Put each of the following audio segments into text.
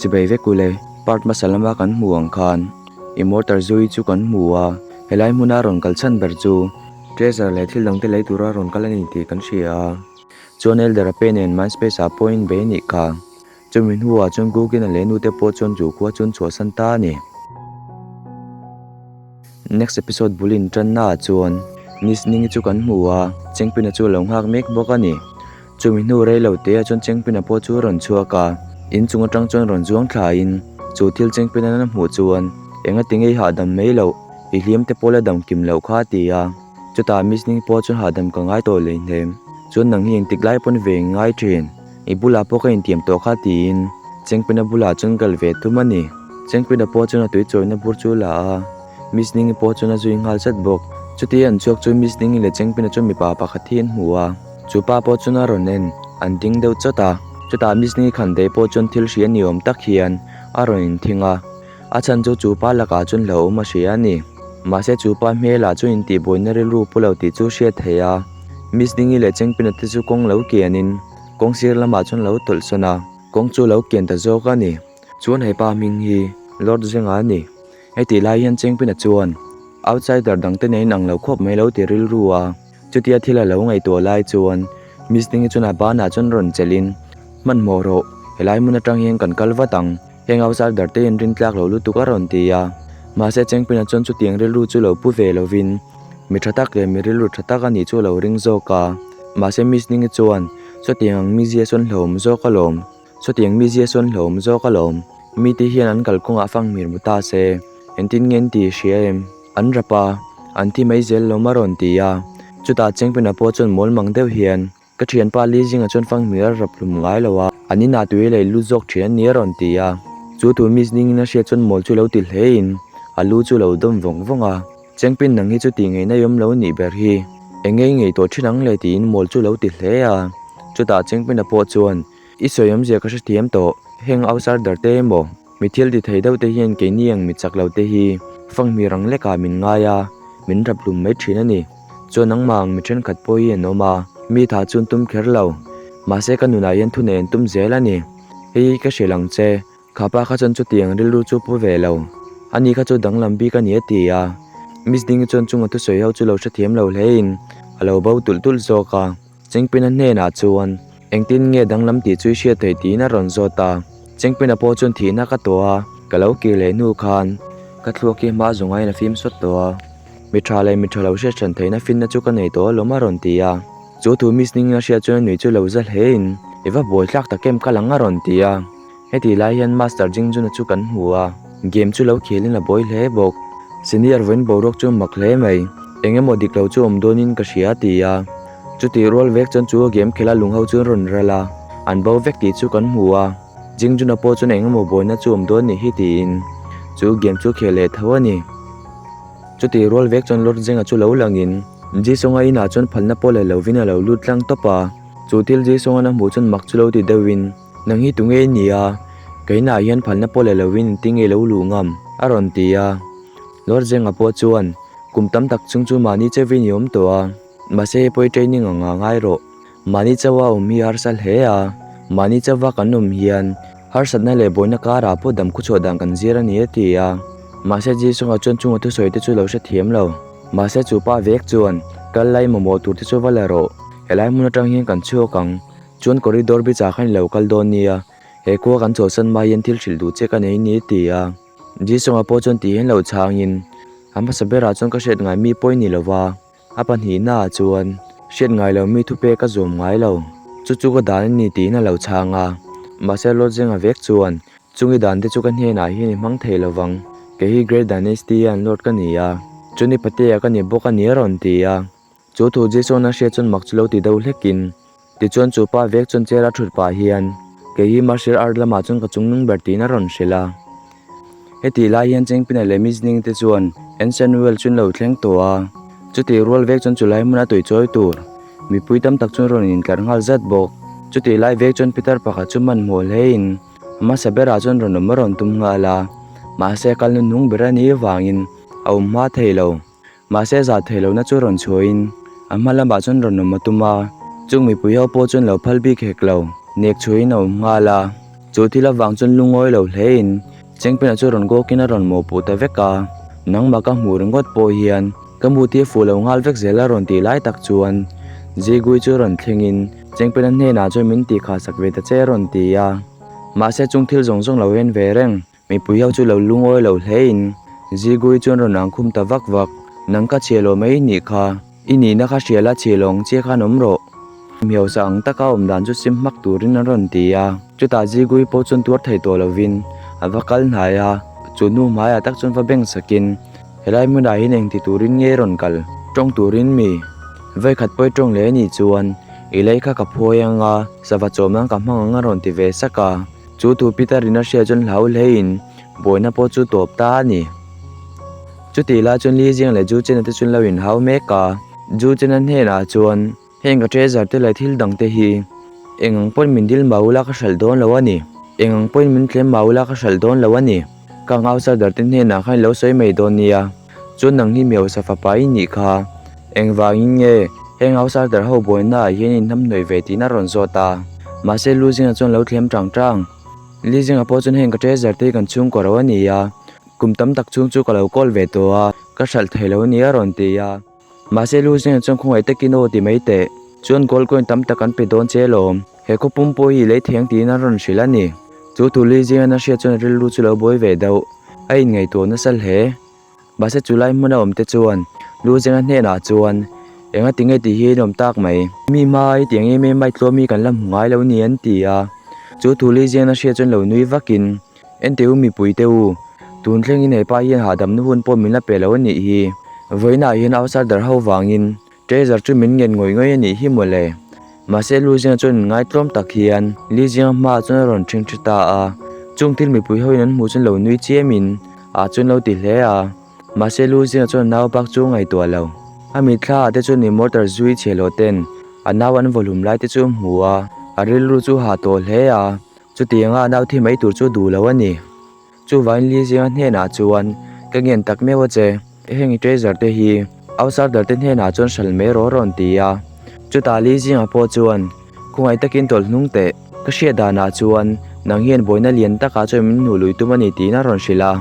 Chibai vek ule, part hmasa lama kan hmu ang khan Immortal Zui chu kan hmu a, helai hmuna rawn kal chhan ber chu treasure leh thil dangte lei tura rawn kal a ni tih kan hria a. Chuan Elder a pe nen Mindspace ah pawh in bei a nih kha. Chumi hnuah chuan Gugin a leh nute pawh chuan chu khua chuan chhuahsan ta a ni. Next episode bul in tanna ah chuan Miss Ningi chu kan hmu a, Chengpina chu a lo nghak mek bawk a ni. Chumi hnu rei lo te ah chuan Chengpina pawh chu a rawn chhuak a, in chung atang chuan rawn zuang thla in chu thil Chengpina a hmuh chuan enga ti ngei hahdam mai loh, i hliam te pawh la dam kim loh kha a ti a. Chutah Miss Ningi pawh chuan hahdam ka ngai tawh hleihnem, chuan nang hi engtik lai pawn ve ngai thin. I bulah pawh ka intiam tawh kha tiin Chengpina bulah chuan kal ve tum a ni. Chengpina pawh chuan a tui chawina bur chu a la a, Miss Ningi pawh chuan a zui nghal zat bawk. Chutia an chhuak chu Miss Ningi leh Chengpina chuan mipa pakhat hi an hmu a, chu pa pawh chuan a rawn en, an ding deuh chawt a. Chutah Miss Ningi khan daih pawh chuan thil hria ni awm tak hian a rawn inthing a, a chhan chu chu pa lakah chuan hlauhawm a hria a ni. Mahse chu pa hmelah chuan intihbuaina rilru pu lo tih chu hriat theih a, Miss Ningi leh Chengpina te chu kawng lo kianin, Kawng sir lamah chuan lo tawlh sawn a, kawng chu lo kian ta zawk a ni. Chuan hepa hming hi Lord Zenga a ni. Hetih lai hian Chengpina chuan outsider dangte nen ang lo khawp mai lo ti rilru a, chutia thil a lo ngaihtuah lai chuan Miss Dingi chuan a banah chuan rawn chelhin, Hmanhmawh rawh, helai hmun atang hian kan kal vat ang, heng outsider te in rin tlak lo lutuk a rawn ti a. Mahse Chengpina chuan chutiang rilru chu lo pu ve lovin, Mi tha tak leh mi rilru tha tak a nih chu a lo ring zawk a, mahse Miss Ningi chuan, Chutiang ang mizia sawn hlauhawm zawk alawm, chutiang mizia sawn hlauhawm zawk alawm, mite hian an kalkawngah fanghmir mu ta se, engtin nge an tih i hria em? An rap a, an thi mai zel lawm a rawn ti a, chutah Chengpina pawh chuan mawl mang deuh hian, Ka thianpa Li Zinga chuan fanghmir a rap hlum ngai lo a, an inah tui lei lut zawk thin a ni a rawn ti a. Chu thu Miss Ningin a hriat chuan mawl chu lo ti hlein a lu chu lo dawm vawng vawng a. Chengpin nang hi chu tih ngaihna i awm lo nih ber hi, eng ngei ngei tawh thin ang le tiin mawl chu lo ti hle a. Chutah Chengpina pawh chuan, I sawi awmzia ka hrethiam tawh, heng outsider te emaw, mi thil ti thei deuh te hian keini ang mi chak lo te hi fanghmir ang lekah min ngai a, min rap hlum mai thin a ni. Chuan nangmah ang mi thenkhat pawh hi an awm a, mi tha chu an tum kher lo. Mahse ka nunah hian thu nei an tum zel a ni. Hei hi ka hrilh ang che, kha pa kha chuan chutiang rilru chu pu ve lo. Ani kha chu danglam bik a ni a ti a. Miss Dingi chuan chunga thusawi ho chu lo hrethiam lo hlein a lo bo tulh tulh zawk a. Chengpina hnenah chuan engtin nge danglam tih chu i hriat theih tiin a rawn zawt a. Chengpina pawh chuan thihna ka tawh a, ka lo kir leh hnu khan ka thluak hi hma zawng aiin a fim sawt tawh a. Mi tha leh mi tha lo hriat hran theihna finna chu ka nei tawh alawm a rawn ti a. Chu thu Miss Ningin a hriat chuan a nui chu lo za hlein i va buai thlak tak em kal ang a rawn ti a. Hetih lai hian Master Jingjuna chu kan hmu a, game chu lo khelin a buai hle bawk. Senior vawiin boruak chu a mak hle mai, eng emaw dik lo chu awm dawnin ka hria a ti a. Chutih rual vek chuan chu a game khela lung ho chu an rawn ral a, an bo vek tih chu kan hmu a. Jingjuna pawh chuan eng emaw buaina chu awm dawn nih hi tiin chu game chu khel leh tho a ni. Chutih rual vek chuan Lord Zenga chu lo langin Jisonga inah chuan phalna pawh la lovin a lo lut tlang tawp a. Chu thil Jisonga na hmuh chuan mak chu lo ti deuhin, Nang hi tunge i ni a? Ka inah hian phalna pawh la lovin engtin nge lo luh ngam? a rawn ti a. Lord Zenga pawh chuan, Kum tam tak chung chu mahni chevin i awm tawh a, mahse hei pawh i training ang a ngai rawh. Mahni chauha awm hi harsa hle a, mahni chauha kan awm hian harsatna leh buaina karah pawh dam khuchhuah dan kan zir a ni a ti a. Mahse Jisung-a chuan chunga thusawi te chu lo hrethiam lo. Mahse chu pa vek chuan, Kal lai mamawh tur te chu va la rawh, helai hmun atang hian kan chhuak ang, chuan corridor bich ah khan i lo kal dawn nia, he khua kan chawlhsan hma hian thil hrilh duh che ka nei ni a ti a. Jisung-a pawh chuan ti hian lo chhangin, A hmasa berah chuan ka hriat ngai mi pawh i ni lova. A pahnihnaah chuan hriat ngai lo mi thupek a zawm ngai lo. Chu chu ka dan a ni tiin a lo chhang a. Mahse Lord Zenga vek chuan, Chungi dan te chu ka hnenah hian i hmang thei lo vang. Kei hi Great Dynasty a an Lord ka ni a, chuni patea ka ni bawk a ni a rawn ti a. Chu thu Jason a hriat chuan mak chu lo ti deuh hlekin, Tichuan chu pa vek chuan chair a thut pah hian, Kei hi martial art lamah chuan ka chungnung ber tiin a rawn hrilh a. Hetih lai hian Chengpina leh Miss Ning te chuan Ancient World chu an lo thleng tawh a, chutih rual vek chuan chulai hmun a tuichawi tur mipui tam tak chuan rawn intlar nghal zat bawk. Chutih lai vek chuan pitar pakhat chu hmanhmawh hlein a hmasa berah chuan rawn awm a rawn tum nghal a, mahse a kal hnuhnung ber a nih avangin a awm hma thei lo. Mahse zah theih lohna chu rawn chhuahin a hma lamah chuan rawn awm a tum a, chung mipui ho pawh chuan lo phal bik hek lo, nek chhuahin a awm nghal a. Chu thil avang chuan lungawi lo hlein Chengpena chu rawn kawkin a rawn mawhpuh ta vek a, nangmah ka hmuh ringawt pawh hian ka mut hi a fuh lo nghal vek zel a rawn tih lai tak chuan Zigui chu rawn thlengin Chengpena hnenah chuan min tih khah sak ve ta che a rawn ti a, mahse chung thil zawng zawng lo en ve reng. Mipui ho chu lo lungawi lo hlein Zigui chuan rawn ang khum ta vak vak, Nang ka chhiah lo mai nih kha, i nihna kha hria la chhiah lo ang che khan awm rawh. Hmiausa ang taka awm dan chu sim hmak turin an rawn ti a, chutah Zigui pawh chuan tuar thei tawh lovin a va kal hnai a, chu hnu hmaiah tak chuan va beng sakin, Helai hmunah hian engti turin nge rawn kal? Tawng turin mi? Vawikhat pawi tawng leh anih chuan i lei kha ka phawi ang a, sava chawm nan ka hmang ang a rawn ti ve sak a. Chu thu Peter in a hriat chuan hlau hlein buaina pawh chu tawp ta a ni. Chutih lai chuan Li Ziang leh Ju Chena te chuan lo inhau mek a, Ju Chena hnenah chuan heng ka treasure te leh thil dang te hi eng ang pawhin min dil mau ula ka hralh dawn lo a ni, eng ang pawhin min tlem mau ula ka hralh dawn lo a ni, ka outsider te hnenah khan i lo sawi mai dawn nia, chuan nang hi mi hausa fapa i nih kha, engvangin nge heng outsider ho buaina ah hian in hnamhnawih ve tiin a rawn zawt a, mahse Lu Zinga chuan lo thlem tang tang. Li Zinga pawh chuan heng ka treasure te hi kan chhungkaw ro a ni a, kum tam tak chhung chu ka lo kawl ve tawh a, ka hralh thei lo a ni a rawn ti a. Mahse Lu Zinga chuan khawngaih takin aw ti mai teh, chuan gold coin tam tak an pe dawn che alawm, he khaw pum pawh hi lei theng tiin an rawn hrilh a ni. Chu thu Li Zinga'n a hriat chuan rilru chu lo buai ve deuh, a inngaihtuah nasa hle. Mahse chu lai hmuna awm te chuan Lu Zenga hnenah chuan, Enga tinge tih hi a awm tak mai? Mi hmai tiang em em mai tlawm hi kan la hmu ngai lo ni an ti a. Chu thu Li Zenga hriat chuan lo nui vakin, Enteh u mipui te u, tun thlengin he pa hian hahdamna hun pawh min la pe lo a nih hi. Vawiinah hian outsider ho vangin Treasure chu min ngen ngawih ngawih a nih hi mawle. Mahse Lu Zinga chuan in ngaitlawm tak hian Li Zinga hmaah chuan a rawn ṭhing ṭhi ta a. Chung thil mipui hoin an hmuh chuan lo nui chiamin ah chuan lo ti hle a. Mahse Lu Zinga chuan nau bak chu a ngaihtuah lo. A mitthla ah te chuan immortal zui chhe hlawh ten a nau an vawhlum lai te chu a hmu a. A rilru chu hah tawh hle a. Chutianga a nau thi mai tur chu duh lo a ni. Chuvangin Li Zinga hnenah chuan, Ka ngen tak meuh a che, heng i treasure te hi outsider te hnenah chuan hral mai rawh rawn ti a. Chutah Li Zinga pawh chuan, Khawngaih takin tawlh hnung teh, ka hriat danah chuan nang hian buaina lian takah chuan min hnuh lui tum a ni tiin a rawn hrilh a.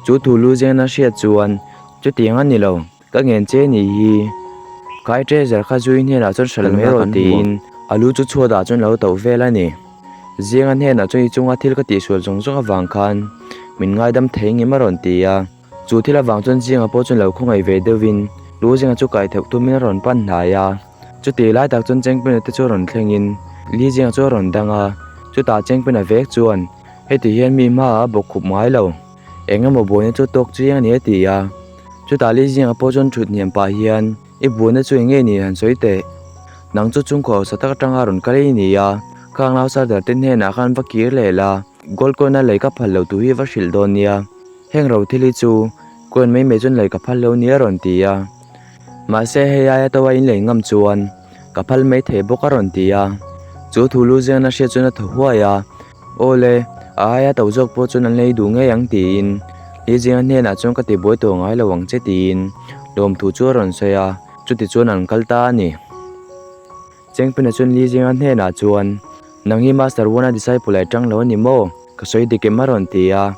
Chu thu Lu Zinga'n a hriat chuan, Chutiang a ni lo, ka ngen che ni hi. Kai treasure kha zui hnenah chuan hral mai rawh tiin a lu chu chhuatah chuan lo tauh vel a ni. Zinga hnenah chuan i chunga thil ka tihsual zawng zawng avang khan min ngaidam thei ngem a rawn ti a. Chu thil avang chuan Zinga pawh chuan lo khawngaih ve deuhin Lu Zinga chu kai theuh tumin a rawn pan hnai a. Chutih lai tak chuan Chengpena te chu rawn thlengin Li Zinga chu a rawn dang a. Chutah Chengpena vek chuan heti hian mi hmaah a bawk khup ngai lo. Eng emaw buaina chu tawk chiang a ni a ti a. Chutah Li Zinga pawh chuan thut hniam pah hian I buaina chu eng nge ni han sawi teh? Nang chu chungkaw hausa tak atanga rawn kal i ni a, khang nau sardar te hnenah khan va kir leh la, gold coin a lei ka phal lo tur hi va hrilh dawn nia. Heng ro thil hi chu coin mai mai chuan lei ka phal lo nia a rawn ti a. Mahse hei aia to a inlei ngam chuan ka phal mai thei bawk a rawn ti a. Chu thu lu zinga hriat chuan a thaw huai a. Aw le, a aia to zawk pawh chuan an lei duh ngei ang tiin Li Zinga hnenah chuan ka tibuai tawh ngai lo ang che tiin lawmthu chu a rawn sawi a, chuti chuan an kal ta a ni. Chengpina chuan Li Zinga hnenah chuan, Nang hi Master Wana disciple ah i tang lo a ni maw? Ka sawi dik em a rawn ti a.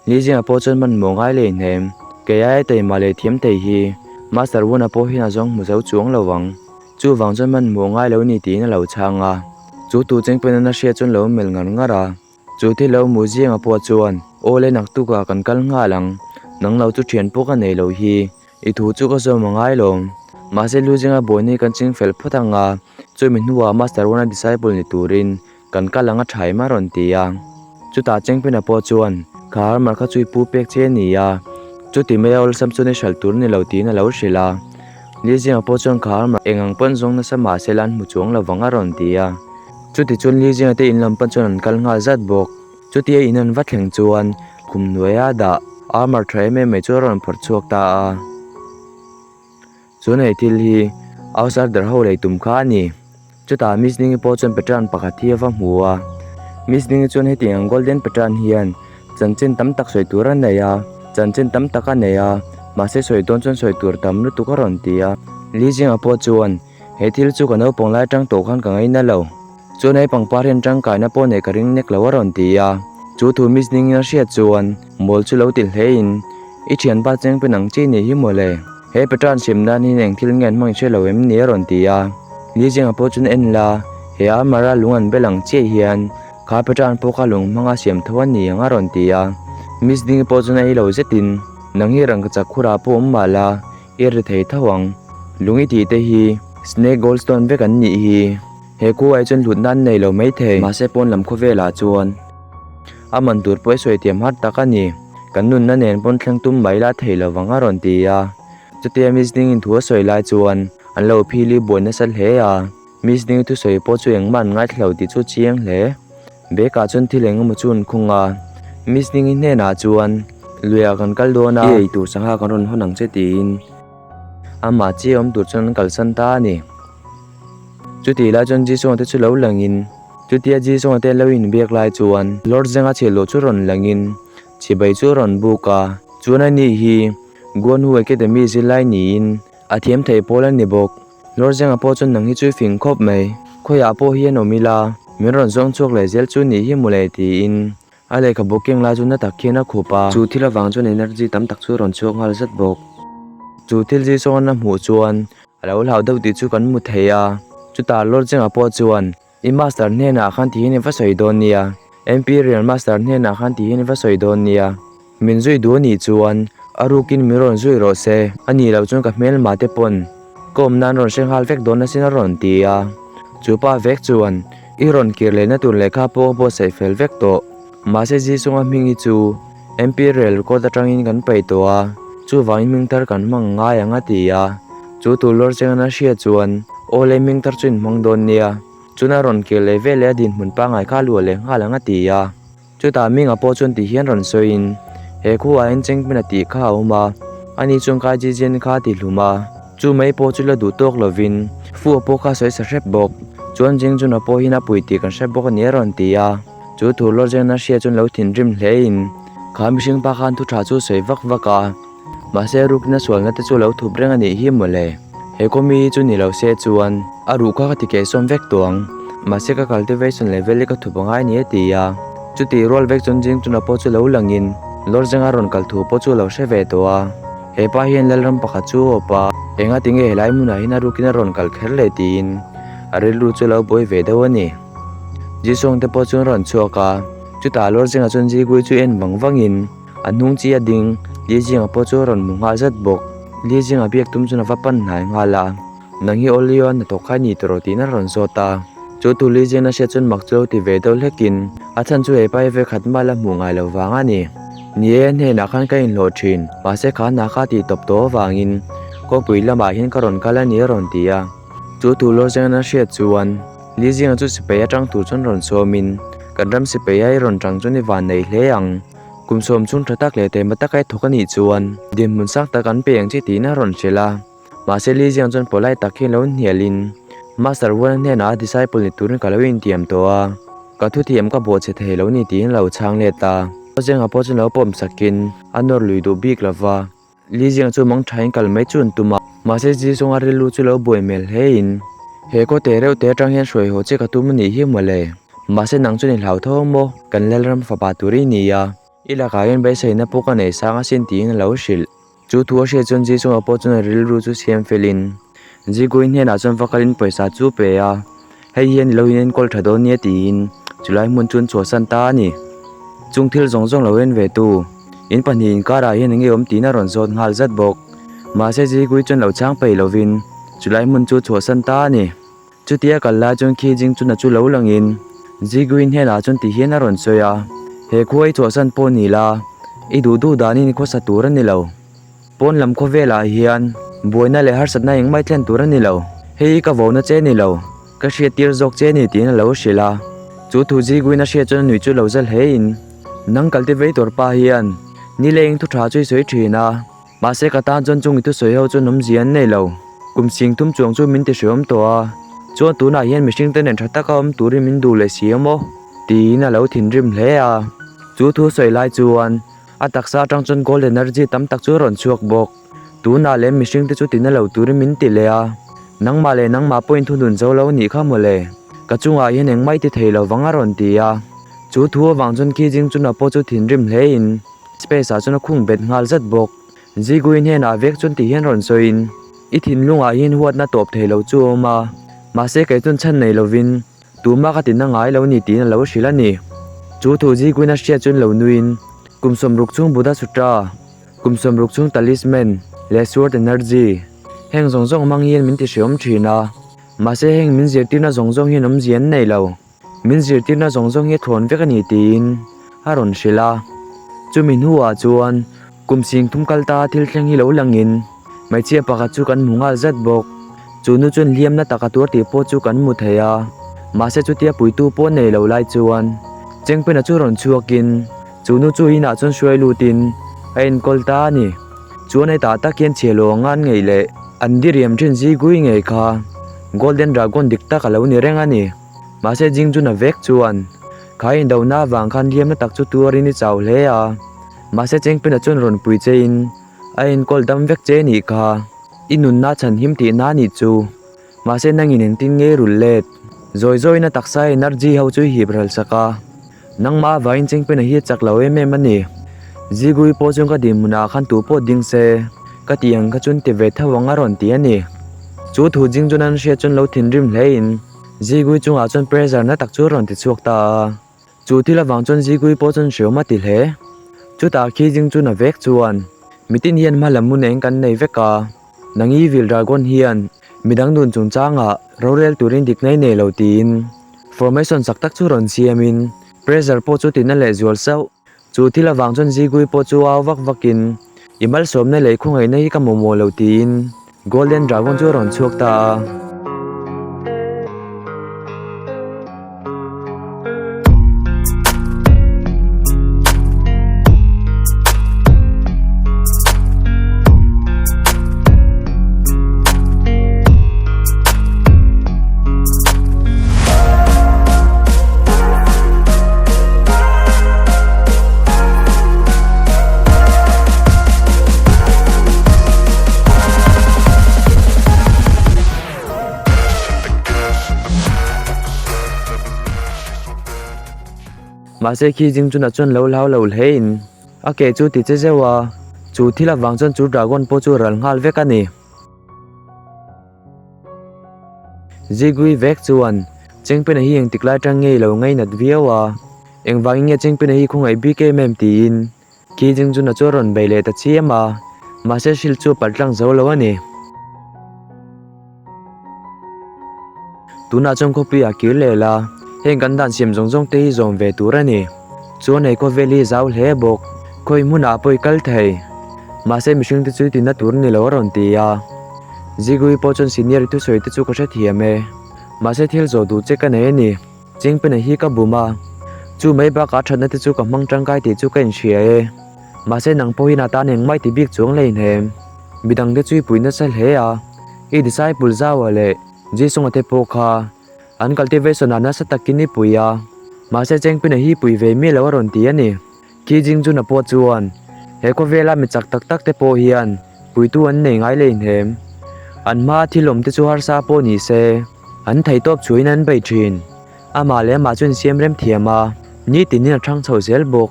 Li Zinga pawh chuan hmanhmawh ngai leh hnem, kei aia taima leh thiam thei hi Master Wana pawh hian a zawng hmu zo chuang lo ang. Chuvang chuan hmanhmawh ngai lo ni tiin a lo chhang a. Chu tu chengpena na hria chuan lo melh ngar ngar a. Chu thil lo hmuh zinga pawh chuan, Aw le naktukah kan kal nghal ang, nang lo chu thian pawh ka nei lo hi, i thu chu ka zawm a ngai lawm. Mahse lu zinga buaina hi kan ching fel phawt ang a, chumi hnuah Master Wana disciple ni turin kan kal ang a tha em a rawn ti a. Chutah Chengpena pawh chuan, Kha armor kha chu i pu pek che a ni a, chuti mai a awlsam chuan i hralh tur a ni lo tiin a lo hrilh a. Li Zinga pawh chuan kha armor eng ang pawn zawng nasa mahse la an hmu chuang lo vang a rawn ti a. Chuti chuan Li Zinga te in lam pan chuan an kal nghal zat bawk. Chutia in an va thleng chuan khum hnuaia dah armor tha em em mai chu a rawn phawrh chhuak ta a. Chuan hei thil hi outsider ho lei tum kha a ni. Chutah Miss Ningi pawh chuan pattern pakhat hi a va hmu a. Miss Ningi chuan hetiang ang golden pattern hian chanchin tam tak sawi tur a nei a, chanchin tam tak a nei a, mahse sawi dawn chuan sawi tur tam lutuk a rawn ti a. Li Zinga pawh chuan he thil chu ka naupang lai atang tawh khan ka ngaina lo. Chuan hei pangpar hian tangkaina pawh nei ka ring nek lo a rawn ti a. Chu thu Miss Ningin a hriat chuan mawl chu lo ti hlein, I thianpa chengpin ang chi ni hi mawle. He Petran sim nan hian eng thil nge an hmang i hre lo em ni a rawn ti a. Li Zinga pawh chuan en la, he armor-a lung an bel ang chiah hian kha Petran pawh kha lung hmanga siam tho a ni ang a rawn ti a. Miss Dingi pawh chuan a ei lo zetin, Nang hi rangkachak khurah pawh awm mah la, i ri thei tho ang. Lung i tih te hi Snake Goldstone vek an nih hi. He khuai chuan hlut nan nei lo mai thei. Mahse pawn lam khawvelah chuan a man tur pawh i sawi thiam har tak a ni. Kan nunna nen pawn thleng tum mai la thei lo vang a rawn ti a. Chutia Miss Dingin thu a sawi lai chuan an lo phili buai nasa hle a. Miss Ding thusawi pawh chu engmah an ngaithla lo tih chu chiang hle. Bag ah chuan thil eng emaw chu an khung a. Miss Dingi hnenah chuan luiah kan kal dawn a. I eitur sangha kan rawn hawn ang che tiin amah chiah awm tur chuan an kalsan ta a ni. Chutih lai chuan Jisoo te chu lo langin chutia Jisoo te lo inbiak lai chuan Lord Zenga chhiahhlawh chu rawn langin chibai chu a rawn buk a. Chuan ani hi Guanhu Academy zirlai niin a thiam theih pawl a ni bawk. Lord Zenga pawh chuan nang hi chu i fing khawp mai. Khawiah pawh hian awm ila min rawn zawng chhuak leh zel chu nih hi mawle tiin a lehkhabu keng lai chu na tak hian a khup a. Chu thil avang chuan energy tam tak chu a rawn chhuak nghal zat bawk. Chu thil zir sawn a hmuh chuan a lo hlau deuh tih chu kan hmu thei a. Chutah Lord Zenga pawh chuan I master hnenah khan ti hian i va sawi dawn nia. Imperial master hnenah khan ti hian i va sawi dawn nia. Min zui duh anih chuan a rukin min rawn zui rawh se. A nih loh chuan ka hmelma te pawn ka awm nan rawn hre nghal vek dawn asin a rawn ti a. Chu pa vek chuan i rawn kir lehna tur lehkha pawh ka buatsaih fel vek tawh. Mahse Jisung-a hming hi chu Imperial record atangin kan paih tawh a, chuvangin hming thar kan hmang ngai ang a ti a. Chu tur lawr chengin a hriat chuan aw le hming thar chu in hmang dawn nia, chuna rawn kir leh vel leh a dinhmun pangngai kha a luah leh nghal ang a ti a. Chutah Minga pawh chuan ti hian rawn sawiin he khuaah hian Chengpin a tih kha a awm a, ani chuan Kai Jijian kha a ti hlum a, chu mai pawh chu la duh tawk lovin Fu-a pawh kha a sawi sa hrep bawk. Chuan Jingjuna pawh hian a pui tih kan hre bawk a ni a rawn ti a. Chu thu lawr zenga hria chuan lo thinrim hle in kha mihring pa khan thu tha chu sawi vak vak a, mahse rukna sualna te chu lo thup reng a nih hi mawle. He kawmi hi chu ni lo se chuan a ruh kha ka ti keh sawm vek tawh ang, mahse ka cultivation level hi ka thup angai a ni a ti a. Chutih rual vek chuan zing chuna pawh chu lo lang in lawr zenga rawn kal thu pawh chu a lo hre ve tawh a. He pa hian Lalram pakhat chu a awp a, enga tinge helai hmunah hian a rukin a rawn kal kher le tiin a rilru chu a lo buai ve deuh a ni. Jisung te pawh chu an rawn chhuak a, chutah lawr zingah chuan Zigui chu en vang vangin a hnung chi a ding Li Zinga pawh chu a rawn hmu nghal zat bawk. Li Zinga biak tum chuan a va pan hnai nghal a, Nang hi Olio a hnathawk kha i ni tawh rawh tiin a rawn zawt a. Chu thu Li Zinga hriat chuan mak chu lo ti ve deuh hlekin a chhan chu hepa hi vekhat mah la hmuh ngai lo vang a ni. Ni e, a hnenah khan ka inhlawh thin, mahse kha hna kha a tih tawp tawh avangin kawngpui lamah hian ka rawn kal a ni a rawn ti a. Chu thu Lawr Zinga hriat chuan Ni zinga chu sipai atang tur chuan rawn sawmin, Kan ram sipai a i rawn tang chuan i van nei hle ang. Kum sawm chhung tha tak leh taima taka i thawk a nih chuan dinhmun sang tak an pe ang che tiin a rawn hrilh a. Mahse Li Ziang chuan polite tak hian lo hnialin, Master Wan-a hnenah a disciple ni turin ka lo intiam tawh a, ka thuthiam ka bawhchhe thei lo ni tiin a lo chhang let a. Zinga pawh chuan lo pawm sakin a nawr lui duh bik lova. Li Ziang chu mang thain kal mai chu an tum a, mahse Ji Zawnga rilru chu lo buai hmel hlein, He khaw te reuh te atang hian hruai haw che ka tum a nih hi mawle, mahse nang chuan i hlau tho ang maw, kan Lalram fapa tur i ni a, i lakah hian beiseina pawh ka nei sang asin tiin a lo hrilh. Chu thu a hriat chuan Ji Zawnga pawh chuan a rilru chu siam felin Ji Gui hnenah chuan va kalin pawisa chu pe a, hei hian i lo inenkawl tha dawn nia tiin chulai hmun chu an chhuahsan ta a ni. Chung thil zawng zawng lo en ve tu. In pahnih inkarah hian enge awm tiin a rawn zawt nghal zat bawk. Mahse Zigui chuan lo chhang peih lovin chulai hmun chu chhuahsan ta a ni. Chutia kal lai chuan khi Jing chuna chu lo langin Zigui hnenah chuan ti hian a rawn sawi a, He khua i chhuahsan pawh ni la, i duh duh danin i khawsa tur a ni lo. Pawn lam khawvelah hian buaina leh harsatna engmah i thlen tur a ni lo. Hei hi ka vona che ni lo, ka hriat tir zawk che ni tiin a lo hrilh a. Chu thu Ziguin a hriat chuan a nui chu lo zal hlein, Nang cultivator pa hian ni leng thu tha chu i sawi thin a, mahse ka tan chuan chung i thusawi ho chuan awmzia an nei lo. Kum sing thum chuang chu min ti hreawm tawh a, chuan tunah hian mihring te nen tha taka awm turin min duh leh si a maw? Tiin a lo thinrim hle a. Chu thu sawi lai chuan A taksa atang chuan gold energy tam tak chu a rawn chhuak bawk. Tunah leh mihring te chu tina lo turin min ti leh a, nangmah leh nangmah pawhin thunun zo lo nih kha mawle. Ka chungah hian engmah i ti thei lo vang a rawn ti a. Chu thu avang chuan khi Jingchuna pawh chu thinrim hle in space ah chuan a khung bet nghal zat bawk. Zigui hnenah vek chuan ti hian rawn sawiin, I thinlungah hian huatna tawp thei lo chu a awm a, mahse kei chuan chhan nei lovin tumah ka tina ngai lo ni tiin a lo hrilh a ni. Chu thu Ziguina hriat chuan lo nuiin, Kum 60 chhung Buddha Sutra, kum 60 chhung Talisman leh Sword Energy, heng zawng zawng hmang hian min ti hreawm thin a, mahse heng min zirtirna zawng zawng hian awmzia an nei lo. Min zirtirna zawng zawng hi a thlawn vek a ni tiin a rawn hrilh a. Chumi hnuah chuan kum sing thum kal ta thil thleng hi lo langin hmeichhia pakhat chu kan hmu nghal zat bawk. Chu nu chuan hliamna tak a tuar tih pawh chu kan hmu thei a. Mahse chutia puitu pawh nei lo lai chuan Chengpena chu rawn chhuakin chu nu chu inah chuan hruai lutin a enkawl ta a ni. Chuan hetah tak hian chhiah lo anga an ngeih leh an diriam thin zigui ngei kha Golden Dragon dik tak a lo ni reng a ni. Mahse Jingjuna vek chuan kha indona avang khan hliamna tak chu tuarin i chau hle a, mahse Chengpina chuan rawn pui chein a enkawl dam vek che nih kha, i nunna chhan him tihna a nih chu. Mahse nangin engtin nge rulh let? Zawi zawiin a taksa energy ho chu i hip ral sak a, nangmah avangin Chengpina hi a chak lo em em a ni. Zigui pawh chuan ka dinhmunah khan tu pawh ding se ka tih ang kha chuan ti ve tho ang a rawn ti a ni. Chu thu Jingjuna an hriat chuan lo thinrim hlein Zigui chungah chuan pressure na tak chu a rawn ti chhuak ta a, chu thil avang chuan Zigui pawh chuan hreawm a ti hle. Chutah khi zing chu na vek chuan mitin hian hma lam hun eng kan nei vek a, nang Evil Dragon hian midang nun chungchangah rorel turin dik nei nei lo tiin formation chak tak chu rawn siamin pressure pawh chu tina leh zual sauh. Chu thil avang chuan Zigui pawh chu au vak vakin, I malsawmna leh i khawngaihna hi ka mamawh lo tiin Golden Dragon chu a rawn chhuak ta a. Mahse khi zing chunah chuan lo hlau lo hlein a ke chu ti che zeuh a, chu thil avang chuan chu dragon pawh chu ral nghal vek a ni. Zigui vek chuan Chengpena hi engtik lai tang nge lo ngainat viau a, engvangin nge Chengpena hi khawngaih bik em em tiin khi Jingjuna chu a rawn bei leh ta chiam a, mahse hrilh chu a palh tlang zo lo a ni. Tunah chuan khawpui ah kir leh la, heng kan dan siam zawng zawng te hi zawm ve tur a ni. Chuan hei khawvel hi zau hle bawk, khawi hmunah pawh i kal thei. Mahse mihring te chu i tina tur ni lo a rawn ti a. Zigui pawh chuan senior i thusawi te chu ka hrethiam e. Mahse thil zawh duh che ka nei a ni. Chingpena hi ka bum a. Chu mai bakah thatna te chu ka hmang tangkai tih chu ka inhria e. Mahse nang pawhin a tan engmah i ti bik chuang hleihnem. Midang te chu i pui nasa hle a. I disciple Zaua leh Jisung-a te pawh kha an cultivation ah nasa takin i pui a. Mahse Chengpena hi pui ve miah lo a rawn ti a ni. Khi Jingjuna pawh chuan he khawvela mi chak tak tak te pawh hian puitu an nei ngai leinhem. An hmaa thil awm te chu harsa pawh ni se, an theihtawp chhuahin an bei thin. Amah leh amah chuan siam rem thiam a, nitinin a thang chho zel bawk.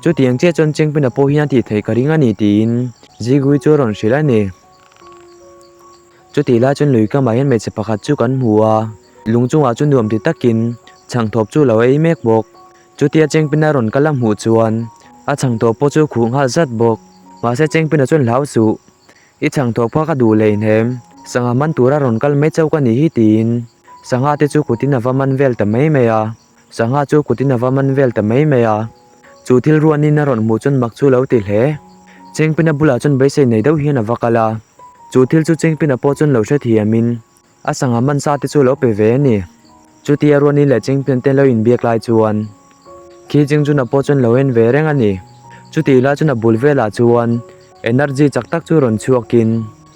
Chutiang chiah chuan Chengpina pawh hian a tih theih ka ring a ni tiin Zigui chu a rawn hrilh a ni. Chutih lai chuan lui kamah hian hmeichhe pakhat chu kan hmu a, lung chungah chu nuam ti takin chhangthawp chu lo ei mek bawk. Chutia Chengpina rawn kal a hmuh chuan a chhangthawp pawh chu khuh nghal zat bawk. Mahse Chengpina chuan hlau suh, I chhangthawp kha ka duh leinhem, sangha man tura rawn kal mai chauh ka nih hi tiin sangha te chu kutin a va man vel ta mai mai a. Sangha chu kutin a va man vel ta mai mai a. Chu thil ruanin a rawn hmuh chuan mak chu lo ti hle. Chengpina bulah chuan beisei nei deuh hian a va kal a. Chu thil chu Chengpina pawh chuan lo hrethiamin A sangha hmansa te chu lo pe ve a ni. Chutia Ruani leh Chingpian te lo inbiak lai chuan khi Jingjuna pawh chuan lo en ve reng a ni. Chutih lai chuan a bul velah chuan energy chak tak chu rawn chhuakin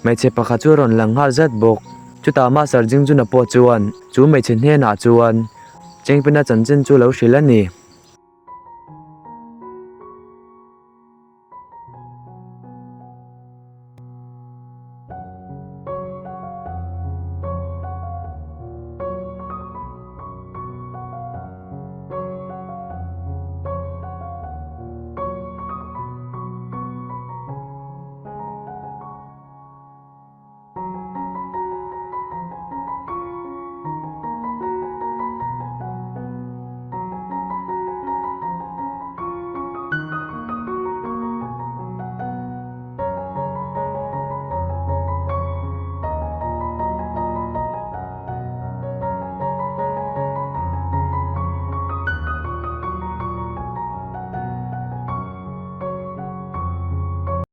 hmeichhe pakhat chu a rawn lang nghal zat bawk. Chutah Master Jingjuna pawh chuan chu hmeichhe hnenah chuan Chingpiana chanchin chu lo hrilh a ni.